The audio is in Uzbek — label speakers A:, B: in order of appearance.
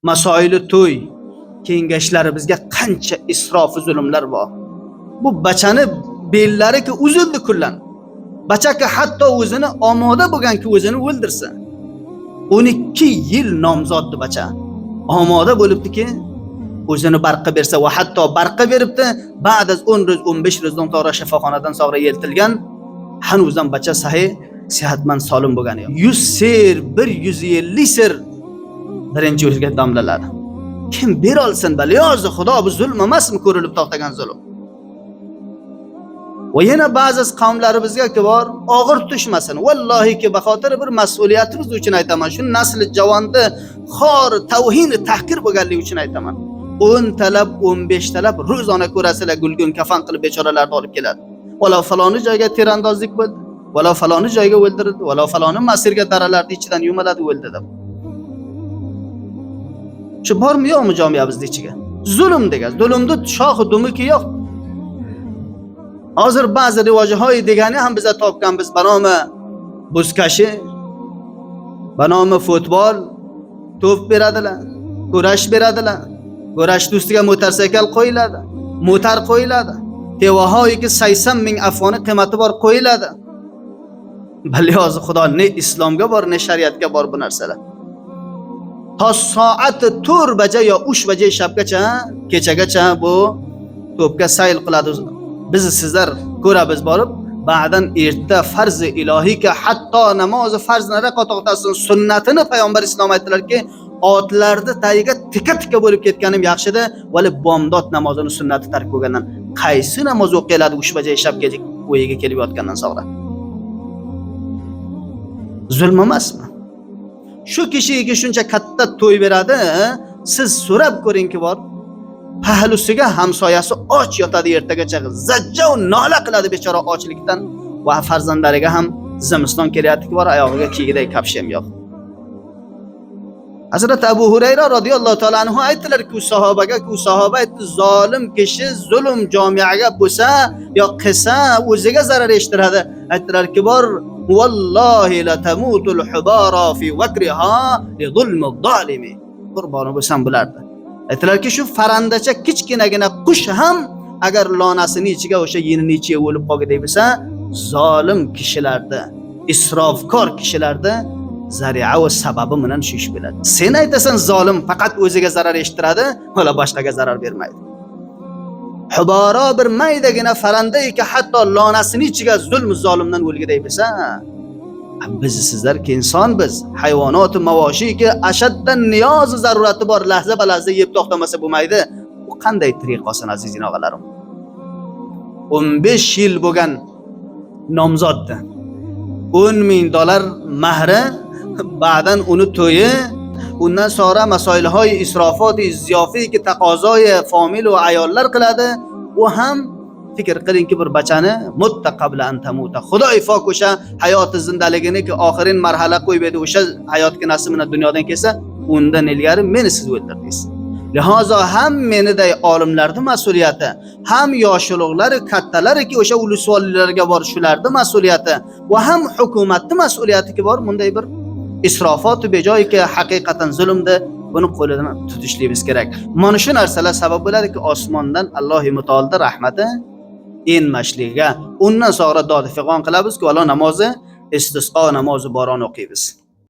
A: Masoili to'y kengashlarimizga qancha isrofi zulmlar bor. Bu bachani bellariki uzildi kullan. Bachaka hatto o'zini omoda bo'lganki o'zini o'ldirsa. 12 yil nomzoddi bacha. Omoda bo'libdiki o'zini barqqa bersa va hatto barqqa beribdi. Ba'da 10 ro'z 15 ro'zdan sonra shifoxonadan sonra yeltilgan. Hanuzam bacha sahih sihatmand solim bo'lgani yo'q. 100 ser, 150 ser birinchi o'ziga damlaladi. Kim berolsin baliyozi Xudo, bu zulm emasmi, ko'rilib to'xtagan zulm? Va yana ba'zi qavmlarimizga bor og'ir tushmasin. Vallohiki baxotir bir mas'uliyatimiz uchun aytaman. Shu nasli javonni xor, tavhin, tahqir bo'lganligi uchun aytaman. 10 talab, 15 talab ro'zona ko'rasizlar, gulgun kafan qilib bechoralarni olib keladi. Valo faloni joyga tirandozlik bo'ldi. Valo faloni joyga o'ldirildi. Valo faloni masirga daralarni ichidan yumaladi, o'ldi deb. Shu bormi yo'qmi jamiamizning ichiga? Zulm degan. Zulmni shoxi dumiki yo'q. Hozir ba'zi rivojihoy degani ham biza topganmiz banomi buzkashi, banomi futbol, to'p beradilar, kurash beradilar. Kurashni ustiga motorsikl qo'yiladi, motor qo'yiladi. Tevahoyki 80 ming afg'oni qiymati bor qo'yiladi. Balyozi Xudo, ne islomga bor, ne shariatga bor bu narsalar. To soati 4 baja yo 3 baja shabgacha, kechagacha bu to'pga sayl qiladi. Biz sizlar ko'ramiz borib, ba'dan erta farzi ilohiyka hatto namozi farzni to'xtasin, sunnatini payg'ambar islom aytdilarki, otlarni tagiga tika-tika bo'lib ketganim yaxshida, vali bomdod namozini sunnati tark bo'lgandan qaysi namoz o'qiladi 3 baja shab kecha o'yiga kelib yotgandan so'ra? Zulm emasmi? Shu kishiga shuncha katta to'y beradi, siz so'rab ko'ringki bor, pahlusiga hamsoyasi och yotadi ertagacha, zajja nola qiladi bechora ochlikdan va farzandlariga ham zimiston kelyaptiki bor, oyog'iga kiygiday kafshi ham yo'q. Hazrat Abu Hurayra radhiyallohu ta'ala anhu aytdilar-ki, u sahobaga, u sahoba aytdi, zolim kishi zulm jomiaga bo'lsa yo qilsa o'ziga zarar eshittiradi. Aytdilarki bor, vallohi la tamutul hubara fi wakriha li zulmi zalimi. Qurboni bo'lsam bulardi. Aytdilarki, shu farandacha kichkinagina qush ham agar lonasini ichiga o'sha yenini ichiga o'lib qolganday bo'lsa, zolim kishilarda, isrofkor kishilarda zari'a va sababi bilan shu ish bo'ladi. Sen aytasan zolim faqat o'ziga zarar eshittiradi, wala boshqaga zarar bermaydi. Huboro bir maydagina farandayki hatto lonasini ichiga zulm zolimdan o'lgiday bo'lsa, biz sizlarki inson biz, hayvonot mavoshiyki ashaddan niyozi zarurati bor, lahza ba lahza yeb to'xtamasa bo'lmaydi. Bu qanday tirik qolsin aziz og'alarim? 15 yil bo'lgan nomzoddi. 10 ming dollar mahri, ba'dan uni to'yi, undan sonra masoilhoy isrofoti ziyofiyki taqozoyi fomil va ayollar qiladi. U ham fikr qilingki bir bachani mutta qabla an tamuta. Xudo ifok o'sha hayoti zindaligini oxirin marhala qo'yib edi, o'sha hayotginasi bilan dunyodan kelsa, undan ilgari meni siz o'ldirdingiz. Lihozo ham meniday olimlarning mas'uliyati, ham yosh ulug'lari, kattalariki o'sha ulusvollarga bor shularning mas'uliyati va ham hukumatning mas'uliyatiki bor bunday bir isrofot bejoyki haqiqatan zulmda buni qo'lidan tutishligimiz kerak. Mana shu narsalar sabab bo'ladiki osmondan Alloh mutaolda rahmati enmashligiga. Undan so'ra dod fig'on qilamiz-ku, namozi istisqo namozi boron o'qiymiz.